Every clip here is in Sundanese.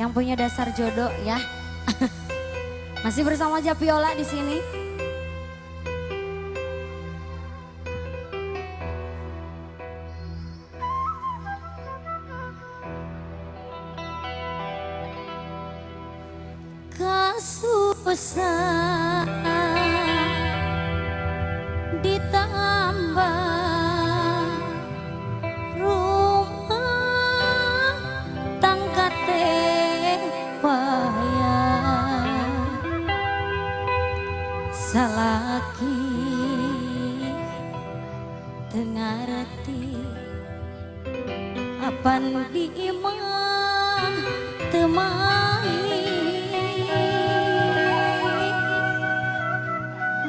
Yang punya dasar jodoh ya. Masih bersama Japiola di sini. Kasusah ditambah rumah tangga teh payah, salaki teu ngarti apan di imah teu mahi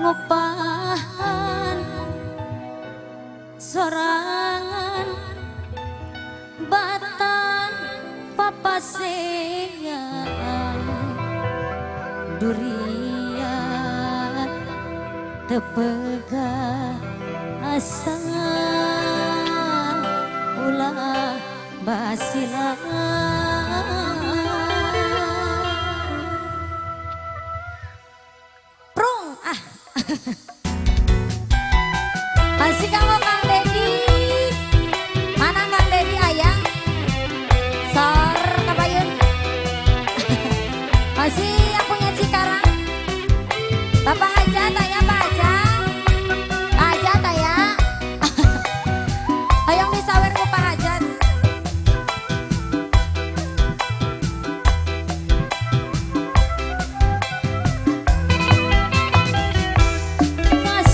ngupahan sorangan batan papasean durian tepega asa ulah basilan. Prung ah. Masih kamu Kang Dedi. Mana Kang Dedi ayang? Sor kabayun. Masih yang punya Cikarang. Bapak Hajat ayah, Pak Hajat. Pak Hajat ayah. Hayang disawer ku Pak Hajat.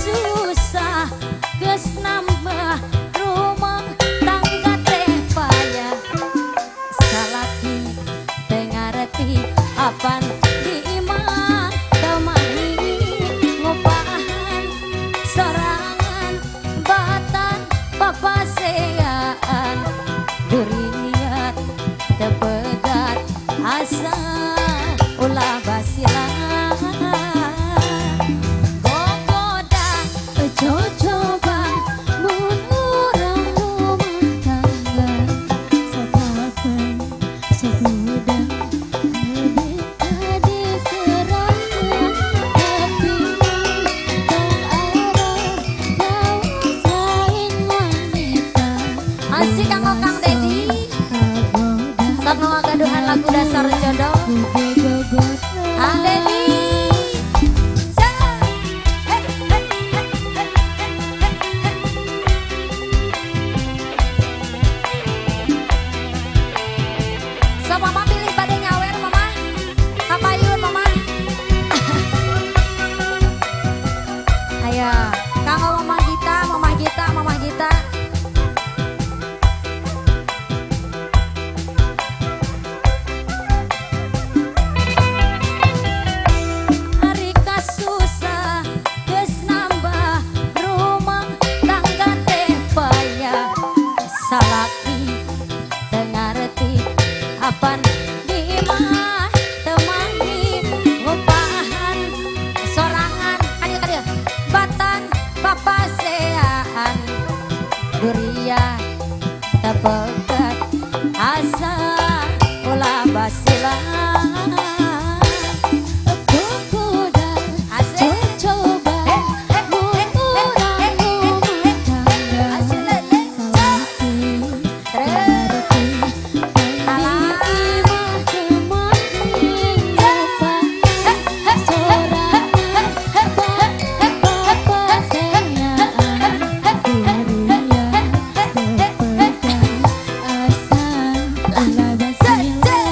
Susah geus nambah rumah tangga teh payah, salaki teu ngarti apan di imah teu mahi ngupahan sorangan batan papasean duriat teu pegat asa ulah basilan. Coba mun urang rumah tangga sakapan sok hudang lebih tadi serangan, tapi tong arah kawasain wanita. Asik kanggo Kang Dedi. Sok nu ngagaduhan lagu dasar jodoh. Kang Dedi. So mama pilih pada nyawer mama. Kapayun mama. Ayo, kanggo mama Gita, mama Gita, mama Gita. Ari kasusah geus nambah rumah tangga teh payah, salaki teu ngarti apan di imah teu mahi ngupahan sorangan kadieu kadieu batan papasean durian teu pegat asa ulah basilan. Kukuda coba mun urang rumah tangga salaki teu ngarti pan di imah teu mahi ngupahan sorangan batan papasean durian teu pegat asa ulah basilan.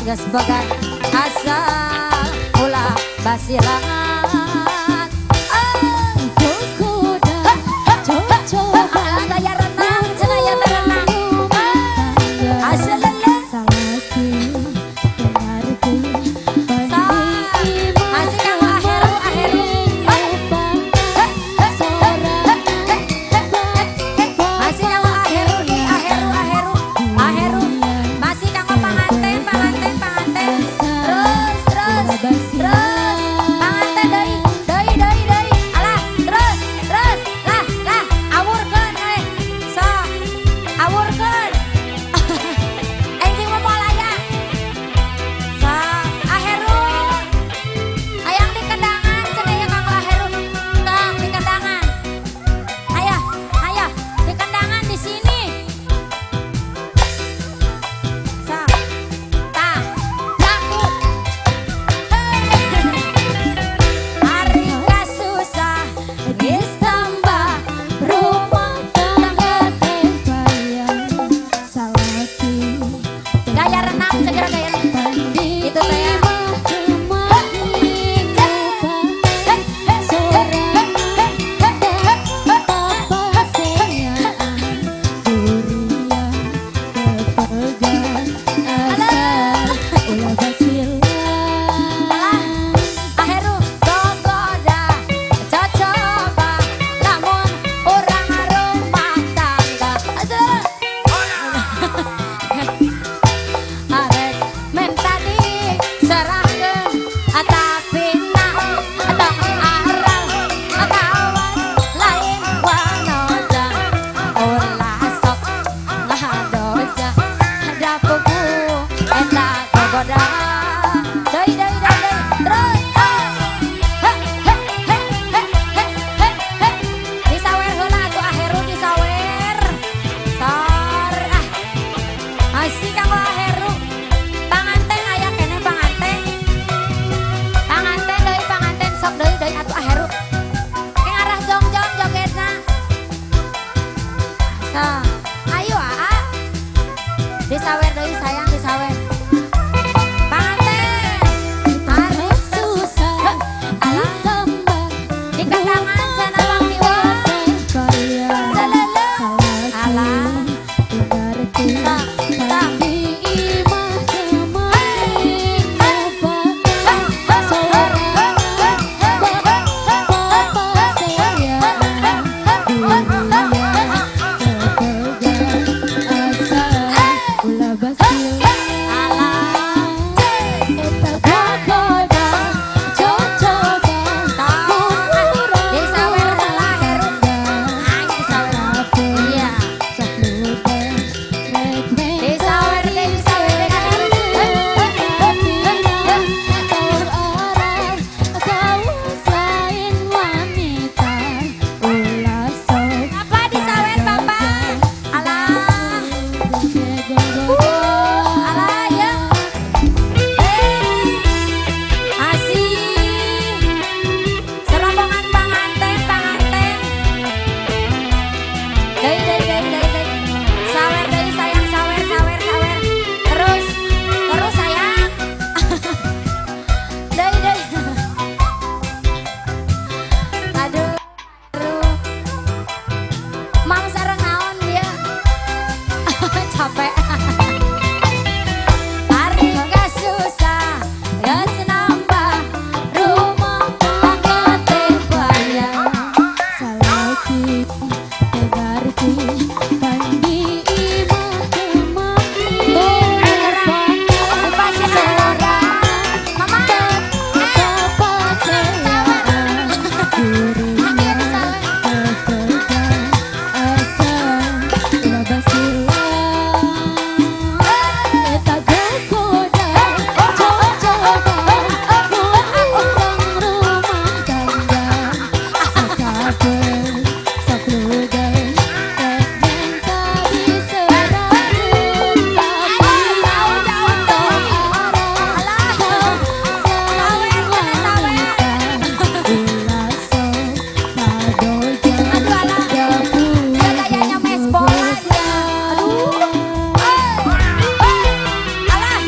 Geus pegat asal ulah basilangan. Gogoda cocoba Gaya renang cenah ya teh renang. Asal lele. Salaki dengarku Sa. Asik kang aheru aheru. Masih kang aheru nih aheru aheru aheru. Masih kang panganten panganten panganten. Terus terus terus panganten deui deui deui deui. Alah terus terus lah lah awurkeun we. Sok awurkeun. Enjing mah moal aya. Sok aheru. Hayang di kendangan cenah ya Kang Aheru. Kang di kendangan. Ayah, ayah, di kendangan di sini. Sok. Tah, laku. Ari kasusah geus tambah rumah tangga teh bayang salaki gaya renang segera gaya renang. Itu teh ya. Aheru gogoda cocoba lamun urang rumah tangga. Aduh. Arek men tadi serahkeun atapina tong aral kawas lain wanoja ulah sok ngadoja dapuku eta gogoda. Deui deui deui deui terus. He he he he he he he. Disawer heula atuh aheru disawer. Sor ah. Asik kang aheru. Panganten aya keneh panganten. Panganten deui panganten sok deui deui atuh aheru. Ke arah jongjong jogetna. Sok. Ayo aa. Disawer deui sayang disawer. Panganten. Ari susah ditambah di kendangan sana Bang Iwan. Selele. Alah. Sok, sok. Disawer heula Heru. Aing disawer. Iya. Disawer deui disawer deui ka Heru. Apa disawer Bapak? Alah. Alah ya. Asik. Serombongan panganten panganten. Deui deui deui deui deui. Sawer deui sayang sawer sawer sawer. Terus terus sayang. Deui deui. Aduh. Mang sareng naon dia? Capek. Ari kasusah geus nambah rumah tangga teh bayang. Salaki tegarku pandi imah kemari Mama. Aduh, alah. Dia gayanya mes bola dia. Aduh. Alah.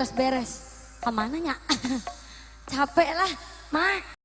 Tos beres. Kemana nya? Capek lah.